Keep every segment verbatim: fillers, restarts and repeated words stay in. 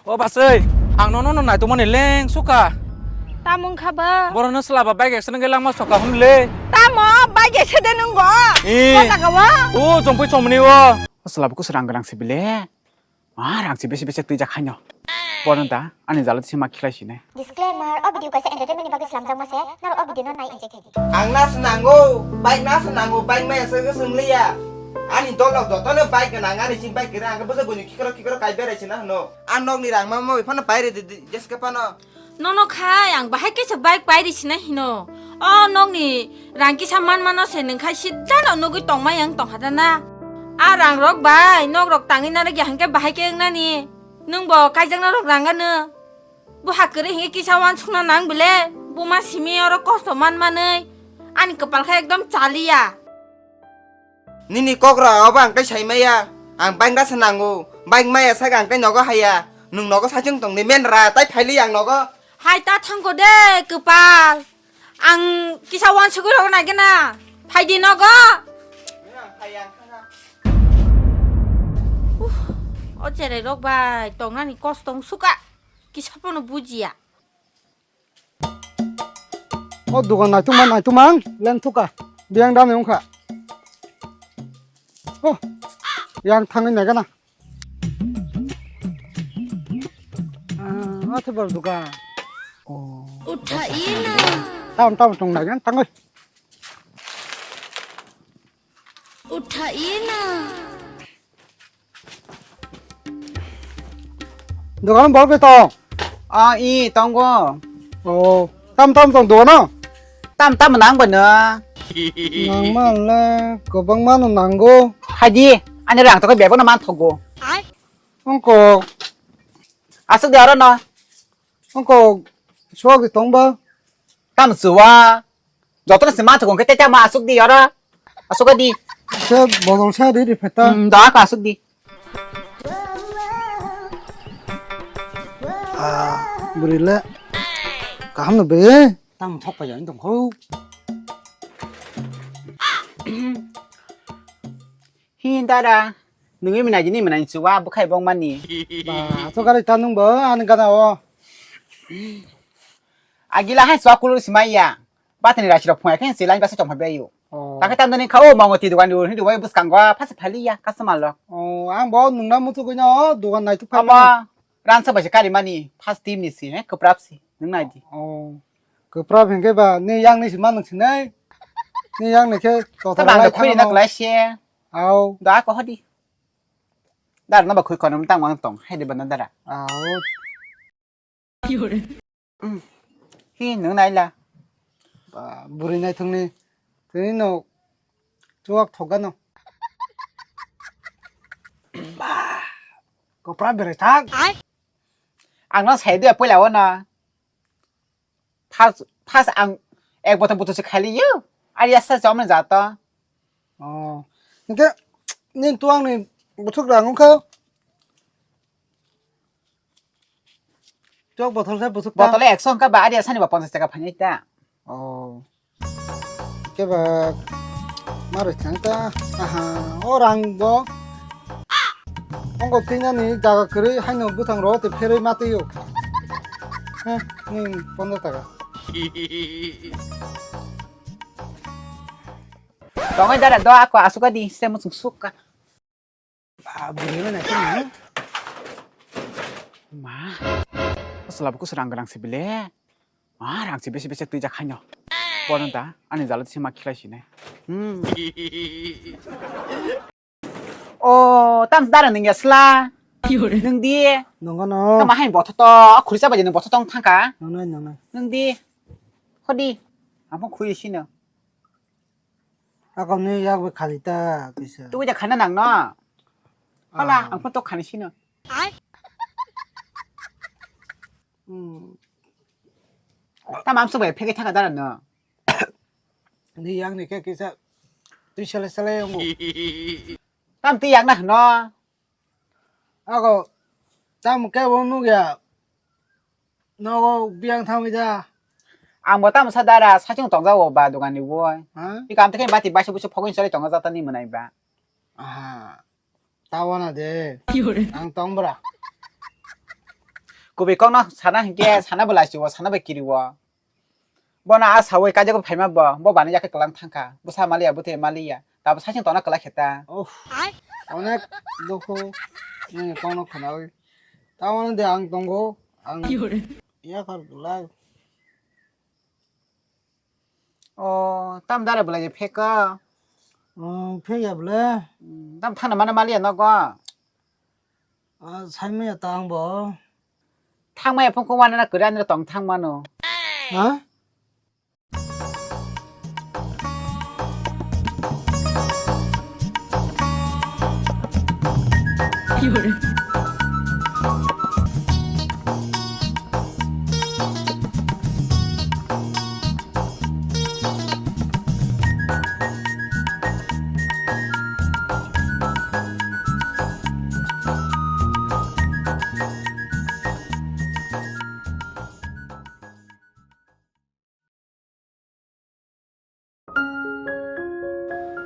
O basai, ang nono no naitukmani leng sukha. Tamo wngkha ba? Borokno swlaba bike accident khe langma sokha hwnle. Tamo bike accident wngo? Eh. O jaga o? O jongpui chomni o. O swlaba kusu rang gwnang se bile. Ah, rang se bese bese twijak haino. Borno da, ani jalo tisa ma khilai sine. Disclaimer, o video kaisa entertainment ni bagwi slamjakma se, norok o video no nai enjoy khe di. Ang na se nango, bike na se nango, bike maya se swng liya. Ani dol rok joto no bike gwnang, ani si bike gwnang, ang bwsa buini khikoro khikoro kai berai se na hwno. Ang nok ni rang ma ma bai phano pai rw di, di, jeske phano. Nono khai ang bahai kaisa bike pai rw sina hino. O nokni rang kisa man mano se nwng khai sida no nugwi tongmai ang tong hada na. A rang rok bai nok rok tangwi narwk ya hwnkhe bahai khe wngnani. Nwng bo kaijakna rok rang ano. Bo ha kwrwi hwnkhe kisa uansukna nang bile. Buma simi oro kosto man manwi. Ani kwpal khe ekdom chaliya. Nini kok rok abo ang tei sai maya. Ang bike na se nango. Bike maya sak ang tei nogo haya. Nwng nogo saichung tongni men ra, tai phaili ang nogo. Hai ta thangko de, kwpal. Ang kisa uansugwi rogna gena. Phaidi nogo. Uh, o cherai rok bai tongnani kosto wng suka. Kisa pono bujiya. O dogan naitukma naitukma ang leng thuka. Biyang dam wngkha. Oh, yang thangwi naigana. Ah, athe bor dogan. Oh. Uthaina. Tam tam tong naigana tangwi. Uthaina. Dogan bol ke tong? Ah, i tongo. Oh, tam tam tong dogan? Tam tam nang bano. Nang man le, kobang mano nango. Haji, ani rang to bebak na man thogo. Ongko. Asuk de aro no. Ongko, suak di tong ba? Tam suwa. Jotono se ma thukung khe tei tamo asuk di oro. Asuk di. Se bodol se ri ri pheta. Hmm, da ka asuk di. Ah, bwrwi le. Kaham no be. Tamo thok pa jani tong kho. Hi dara, nungwi mwnai di ni mwnai chuwa bwkhai bong mani. Ba, to gari ta nung bo, ani gana o. Agila hai chuwa kulur simai ya. Batani rasi rok phungai khe si lain basa chong phabi ayo. Oh. Takhe tam dani kha o mongo ti dukan dur, hi dubai bwskango, phasa phali ya, customer lo. Oh, ang bo nungna muchugwi no, dukan nai tu phai. Ama, ransa bai se kari mani, first team ni si, he, kwprap si, nung nai di. Oh, kwprap hingke ba, ni yang ni si manung sinai. Ni yang ni khe, to ta bang lai da khui na thang no. Klai se. Au. Da ko hodi. Dar no ba khui kono tang wang tong. Hai de bana dara. Au. Mm. Hi nung nai la. Ba, buri nai thung ni. Tini no. Chuak thok gano. Ba. Kopra bere thak. Ang no sai de poila o na. First, first ang ek bothor bothor se khali yo. Ari asta se omne jato. Oh. Hingke nin tuang ni buthuk rang wngkha. Tuak bothor se buthuk ta. Bottle ekso wngkha ba ari asani ba ponchas taka phainai ta. Oh. Keba maroi thang ta. Aha, o rang bo. Ongo tinani jaga kwrwi haino bwthang ro te pherwi ma twiyo. He, ni pondro taka. Tongoi dara do ako asuka di se muchung sukka. Ba, bwrwi bai naikhe nang. Ma, o chwla bo kusu rang gwnang se bile. Ma, rang se bese bese twijak haino. Bono da, ani jalo se ma khilai sine. Hmm. O, tam dara nung ya sla. Nung di. Nungo no. Tama hai botho to, khuri chaba je nung botho tong thangka. Nungnai, nungnai. Nung di. Hodi. Amo khuri sino. Ako ni yak bai khali ta kisa. Tui da khana nang no. Hala, ah. Ang pun to khani sino. Hmm. Tam am subai phege thaka dara no. Ni yang ni ke kisa. Tui sele sele yang. Tam ti yang na no. Ako tam ke bo nuk ya. Nogo biyang thangwi da. Ang bo tamo sa dara, sachung tongjago ba dogan ni boi. Ha? Iko amtwkhe bati baisa busu phogwi choli tongo jatani mwnai ba. Aha. Tawana de. Ang tong bra. kubui kokno sana hinkhe sana bo lachi o, sana bo kiri o. Bono a sawi kaijago phaima bo, bo bani yakhe kwlang thangkha. Bwsa maliya, bwtwi maliya. Tabo saichung tongna kwlai khe ta. Uff, onek dukhu nini kokno khwnawi. Tamoni de ang tongo, ang yakhar kwlai. O, tam dare bwlai je pheka? Hmm, phekya bwle. Hmm, tam thangna mana maliya nogo? Ah, saimaya ta ang bo. Thangmaya phung kung wana na kwrwi ani tong thang mano. Ha?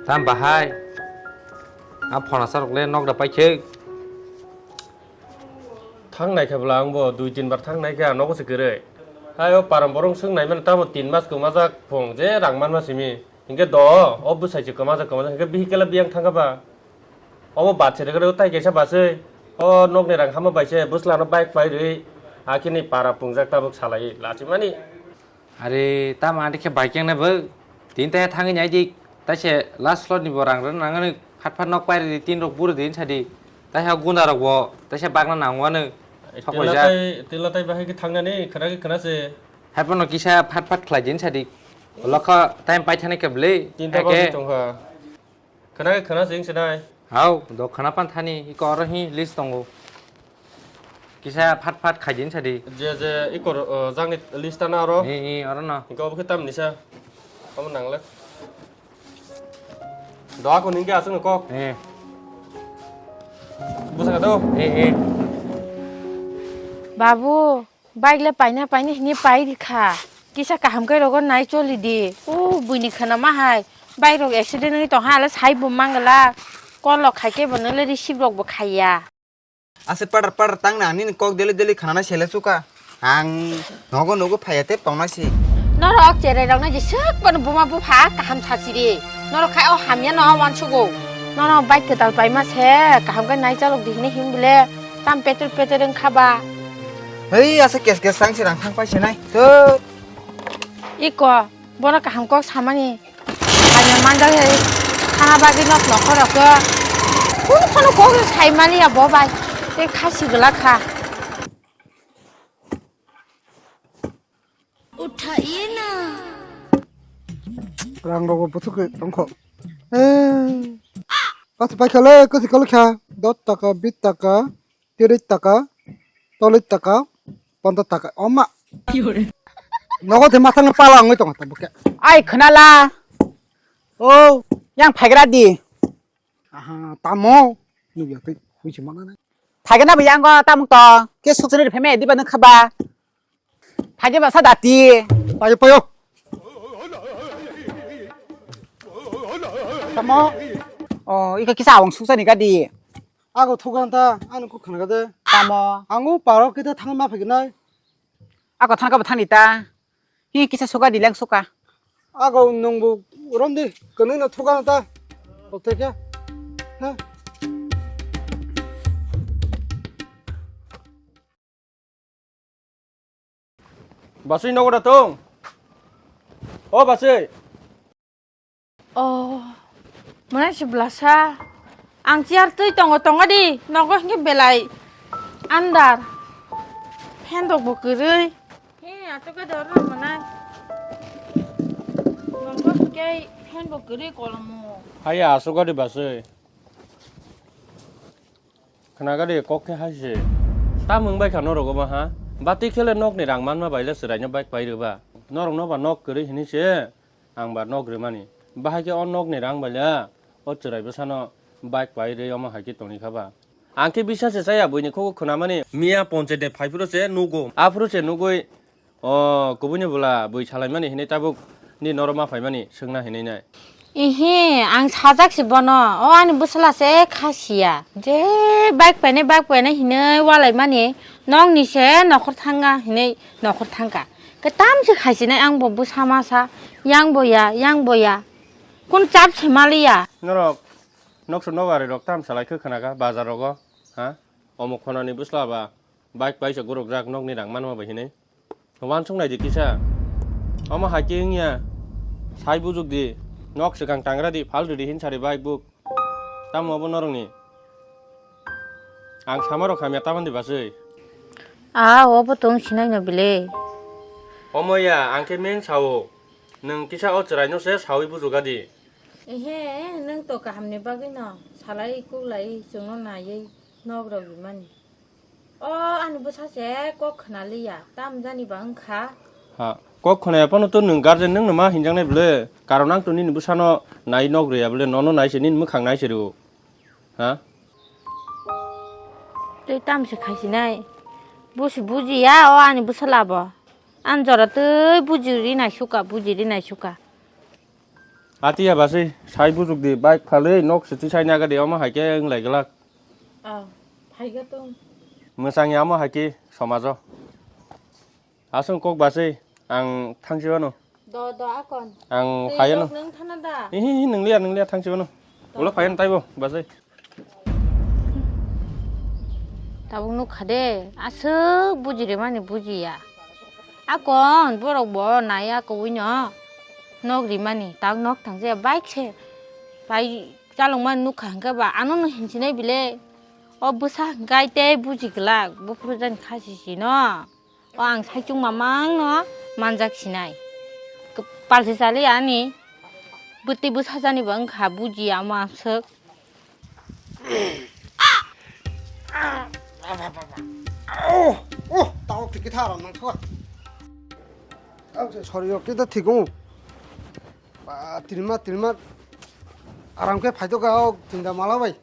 Tam bahai. A phone asarok le nok da paikhe. Thangnai khe bwla ang bo dui tin bar thangnai khe ang nogo se kwrwi. Hai o param borong swng nai mano tamo tin mas kwmajak phung je rang manma simi. Hinkhe do o bwsai se kwmajak kwmajak hinkhe bihik kela biyang thangkha ba. Obo bachai rwgwrwi tai kaisa bachai. O nokni rang hama bai se bwslano bike pai rwi. Hakhe ni para pungjak tabuk salai lachimani. Are, tamo ani khe bike yang na bo? Tin ta thangwi nai di. Taise last slot ni bo rang rwna nangani phat phat nok pai rwdi tin rok buru din sadi. Taise gunda rok bo taise bagna nangwano. Thokoi jak. Tila tai, tila tai bahai khe thangnani khana khe khana se. Hai phano kisa phat phat khlai din sadi. Lokha time pai thani khe bwlwi. Tin ta hai khe bagwi tongkha. Khana khe khana sing sinai. Hau, do khana pan thani, iko oro hi list tongo. Kisa phat phat khaijin sadi. Je, je, iko, uh, jangni list ta na oro. Ni, ni, oro no. Iko obo khe tam nisa. Omo nangle. Do ako ningke aswk no kok. Eh. Busa ka do. Eh, eh. Babu. Bike le paina paina hini pai rikha. Kisa kaham khe rogo nai choli di. U buini khana ma hai. Bike rok accident wngwi tong ha le sai bo mangala. Call rok khai khe bo no le receive rok bo khaiya. Ase padar padar tang na nini kok deli deli khana na sele suka. Ang nogo nogo phaiya te tong na si. Norok cherai rok no jeswk bono buma bupha kaham sasi di. Norok khai o hamya no wansugo. Nono bike kwtal paima se kaham khe nai chalok di hini him bile. Tam peter peter wng kha ba. Hei, asa kes kes sang si rang thang pai se nai. Thut. Iko, bono kaham kok samani. Kanya manda he. Khana bagwi nok nokhor rok. Kun khano kok sai mani ya bo bai. Te khasi gla kha. Uthaiye na. Rang rogo buthuk tongkho. Eh. Kasi paikha le, kasi kalo kha. Dot taka, bit taka, tiris taka, tolis taka, ponchas taka. Oma. Nogo de masang pala ngoi tong ta buke. Ai khnala. O, yang phagra di. Aha, tamo. Nugya tei, hui se mana nai. Phaigena bo yango tamung to. Ke suksuri pheme diba nung khaba. Phaigeba sa dati. Payo, payo. Tamo. O, iko kisa awang suksani gadi. Ako thugan ta, ano kok khana gade. Tamo. Angu paro kita thang ma phaginai. Ako thang ka bo thani ta. Hi kisa suka di leng suka. Ako nungbu romdi, kwnwi no thuka ta. Okteke. Ha? Basui nogo da tong. O basui. Oh, mwnai si blasa. Ang chair twi tongo, tongo di. Nogo hwnkhe belai andar. Fan rok bo kwrwi. He, aswk khe dor rw mwnai. Nogo hwnkhe fan bo kwrwi kolomo. Haya, aswk khe di basui. Khna gari kok khe hai se. Tamung bai kha norok omo ha. Bati khele nokni rang manma bai le chwraino bike pai rwba. Norok no ba nok kwrwi hini se ang ba nok rwmani. Bahai khe o nokni rang bai le o chwrai bwsano bike pai rwi omo hai khe tongwi kha ba. Ang khe bisa se chaya buini khugo khna mani. Miya ponchete phai phuru se nugo. Aphuru se nugui O, kubuni bwla bui salaimani hinwi tabuk ni norok ma phaimani swngna hinwi nai. Ihi, ang sajak si bono, o ani bwsla se kha siya. Je bike painai, bike painai hinui walai mani, nokni se nokhor thanga hinui nokhor thangka. Khe tam se khaisinai ang bo bwsa masa, yang bo ya, yang bo ya. Kun chap se maliya. Norok, nokso nogari rok tam salai khe khwnaga bazar rogo, ha? Omo khonani bwsla ba, bike paisa gurukjak nokni rang manma bai hinui. Wansuk nai di kisa. Omo hai khe wngya. Sai bujuk di. Nok swkang tangra di, phal rwdi hin sari bai buk. Tamo obo norokni? Ang sama rok hamya tamani basui. Ah, obo tong sinai no bile. Omo ya, ang khe men sao. Nwng kisa o chwrai no se saui bujuga di. Ehe, nwng to kaham ni bagwi no salai kuklai chwngno naiwi nok rok rimani. O ani bwsa se kok khna liya, tam jani ba wngkha. Ha, kok khna ya phano to nwng guardian nwng no ma hinjak nai bwle. Karon ang to nini bwsa no nai nok riya bwle, nono nai se nini mwkhang nai se rw. Ha? Tei tam se khai sinai. Busi buji ya o ani bwsa labo. An jora tei buji ri nai suka, buji ri nai suka. Atiya basui sai bujuk di bike phalwi nok se tisai naga di omo hai khe wng lai glak. Ah, phaiga tong. Mwsang ya omo hai khe somajo. Aswng kok basui ang thangsi wano. Do, do, akon. Ang tei phai wano. Nok nang thana da? Ihi, ihi, nang liya, nang liya thangsi wano. Do, ulo do. Phai wano taibo basui. Tabuk nukha de, aswk buji rimani bujiya. Akon borok bo naiya kwbui no nok rimani, tak nok thang je bike se pai chalokmani nukha hwnkhe ba ano no hinsinai bile. O bwsa hwnkhe tei buji glak, buphuru jani khasi si no. O ang saichung mamang no manjak sinai. Palsi chali ani bwtwi bwsa jani bo wngkha bujiya omo aswk. Oh, oh, tao tiki tharo nang thua. Ang se sorry, okay, da thik o. Ba, tilma, tilma. Aram khe phai to ga, o, tinda mala bai.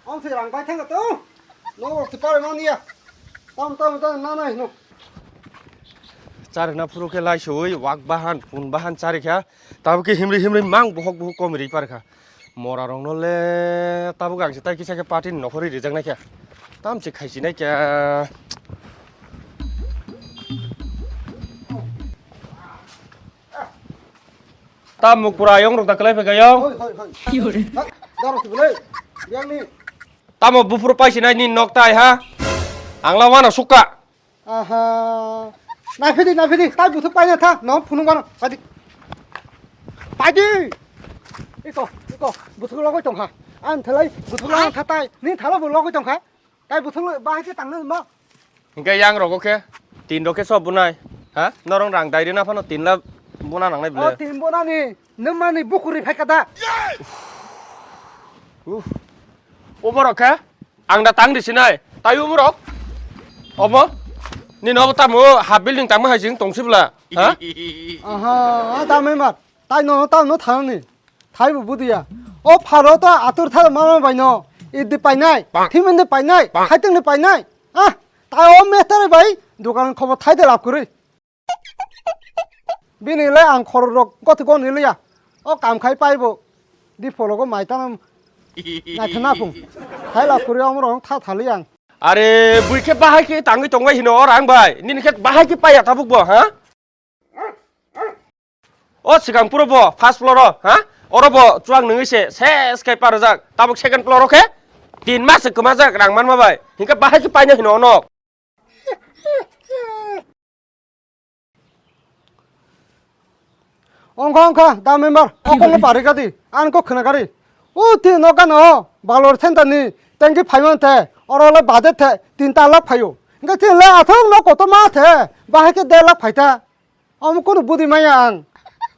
Ang se rang bai thang to. No, ti pare no niya. Tam, tam, tam, na, na, no. Chari na phuru khe lai sui, wak bahan, pun bahan chari kha. Tabo khe himri, himri mang bohok, bohok kom ri par kha. Mora rok no le tabuk ang se tai kisa khe party ni nokhorwi rijak nai kha. Tam se khai si nai kha. Tam muk pura ayong rok da kwlai phai kha ayong. Hoi, hoi, hoi. Ki hore? Ha, daro tu bole. Yang ni. Tamo buphuru pai si nai ni nok tai ha. Ang la wana sukha. Aha. Naphidi, naphidi, tai buthuk paina tha, no phunuk mano. Paidi. Paidi. Iko, iko, buthuk logoi tongkha. Ang thalai buthuk logoi tha tai. Ni thala bo logoi tongkha. Tai buthuk lo bahai khe tangna mo. Hingke yang rogo khe, tin rok khe sob bunai. Ha? Norong rang dai rina phano tin la buna nangnai bile. O tin buna ni, nung mani bukuri phai kada. Uff. Obo rok khe? Ang da tang di sinai. Tai umurok. Obo? Nini obo tamo ha building tangma hai jing tong sibla. Ha? Aha, a da member. Tai no, tamo no thangni. Thai bo budiya. O pharo to atur thar mama bai no. Idi painai. Thimindi painai. Khaitengni painai. Ah, tai o meter bai. Dukan khobo thai de lab kuri. Bini le ang khorok rok gothe goni liya. O kam khai pai bo. Di pholo go mai tanam. Nai thana phung. Khai la phuri amo rong tha thali ang. Are bui khe bahai khe tangwi tongbai hino o rang bai. Nini khe bahai khe paiya tabuk bo, ha? O sikang puro bo first floor o, ha? Oro bo chuang nungwi se ses khai parajak. Tabuk second floor o khe tin mas se kwmajak rang manma bai. Hinkhe bahai khe paina hino ono. Ongkha, ongkha, da member, o kok no pari kadi, ang kok khna kari. O ti no gano, balor center ni, tengki phaiman the, oro le budget the, tin ta lakh phaio. Hingke ti le athang no koto ma the, bahai ke der lakh phaita. Omo kono budi maya ang.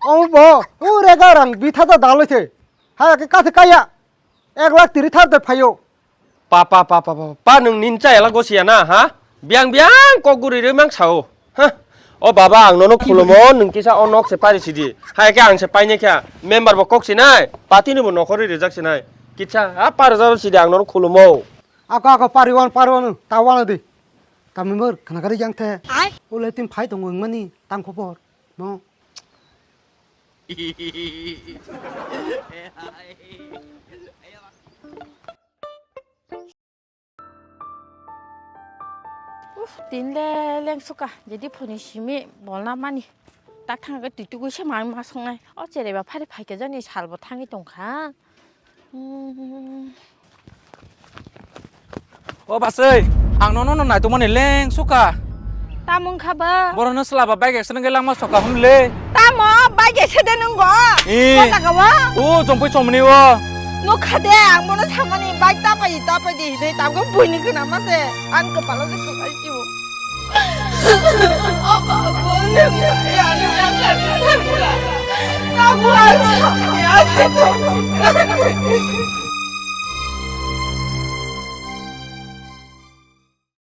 Omo bo, o rega rang bitha da daloi the. Haya ke kathe kaya. Ek lakh tiri thar de phaio. Pa, pa, pa, pa, pa, pa, nwng nin chaya la gosi ya na, ha? Biang, biang kok guri rwi mang sao. Ha? O baba, ang nono khulumo, nwng kisa o nok se pari sidi. Hai khe ang se paine kha. Member bo kok sinai, party ni bo nokhorwi rijak sinai. Kisa, ha, par jaro sidi ang nono khulumo. Ako, ako, pari wan, pari wan, ta wan di. Ta member, khana gari yang the. Ai? O le tin phai tongo wngmani, tang khobor. No. Uf, tin le leng suka, jadi phone simi bolna mani. Tak thang ke tui tugui se mang ma songnai. O chereba phari phaikhe jani salbo thangwi tongkha. Hmm. O basai, ang nono no naitukmani leng suka. Tamo wngkha ba? Borono slaba bike accident khe langma soka hwnle. Tamo bike accident wngkha? Eh. O jaga o? O jongpui chomni o. Nukha de, ang bono samani bike tapai tapai di hinwi tabuk buini gwnangma se. Ang kwpalo se kwlai sio.